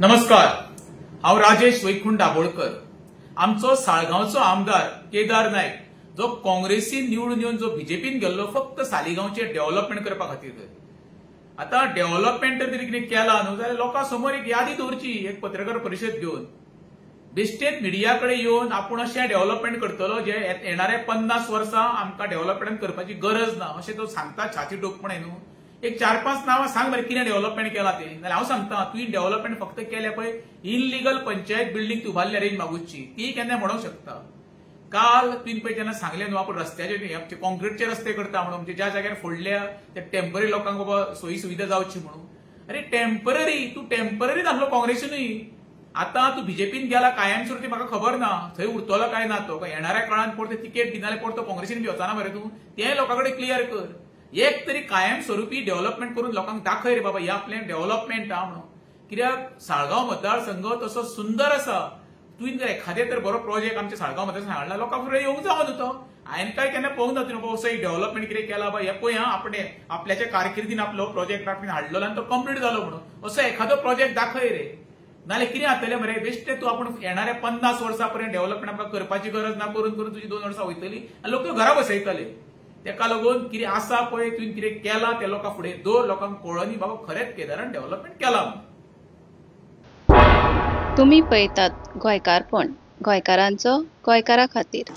नमस्कार, हांव राजेश वैकुंठ दाभोळकर. आमचो साळगांवचो आमदार केदार नायक जो काँग्रेसीन निवडून येवन जो बीजेपीन गेल्लो फक्त सालिगांवचे डेव्हलपमेंट करपा खातीर. आतां डेव्हलपमेंट तरी कितें केला न्हू जाल्यार लोकां समोर एक यादी दवरची, एक पत्रकार परिशद घेवन बेश्टेच मिडिया कडेन येवन आपूण अशें डेव्हलपमेंट करतलो जे येणारे 50 वर्सां आमकां डेव्हलपमेंट करपाची गरज ना अशें तो सांगता छाती टोकपणे न्हू. एक 4-5 नांवां सांग मरे कितें डेव्हलपमेंट केलां तें. नाल्यार हांव सांगता तुवें डेव्हलपमेंट फक्त केलें पळय इल्लिगल पंचायत बिल्डींग तूं उबारल्या रेंज मागुची ती केन्ना म्हणूंक शकता. काल तुवें पळय जेन्ना सांगलें न्हू आपूण रस्त्याचे कॉन्क्रिटचे रस्ते करता म्हणून, म्हणजे ज्या जाग्यार फोडल्या त्या टेम्पररी लोकांक बाबा सोयी सुविधा जावची म्हणून. अरे टेम्पररी, तूं टेम्पररी आसलो काँग्रेसीनूय, आतां तूं बीजेपीन गेला कायमस्वरूपी म्हाका खबर ना थंय उरतलो काय ना तो, येणाऱ्या काळान परतो तिकेट दिना जाल्यार परतो काँग्रेसीन बी वचना मरे तूं, तें लोकां कडेन क्लियर कर. एक तरी कायमस्वरूपी डेव्हलपमेंट करून लोकांक दाखय रे बाबा हे आपलें डेव्हलपमेंट आहा म्हणून. कित्याक साळगांव मतदारसंघ तसो सुंदर आसा, तुवें जर एखादें तर बरो प्रोजेक्ट आमच्या साळगांव मतदारसंघ हाडला लोकांक फुडें येवंक जावो न्हू तो. हांवें काय केन्ना पळोवंक ना तुवें बाबा असो एक डेव्हलपमेंट कितें केला बाबा हे पळय हा आपणे आपल्याच्या कारकिर्दीन आपलो प्रोजेक्ट आपणे हाडलेलो आनी तो कंप्लीट जालो म्हणून, असो एखादो प्रोजेक्ट दाखय रे. नाल्यार कितें जातलें मरे बेश्टें तूं आपूण येणाऱ्या 50 वर्सां पर्यंत डेव्हलपमेंट आमकां करपाची गरज ना करून करून तुजी 2 वर्सां वयतली आनी लोक घरा बसयतले. तेका लागून कितें आसा पळय तुवें कितें केलां तें लोकां फुडें दवर, लोकांक कळोनी बाबा खरेंच केदारान डेव्हलपमेंट केलां. तुमी पळयतात गोंयकारपण, गोंयकारांचो गोंयकारा खातीर.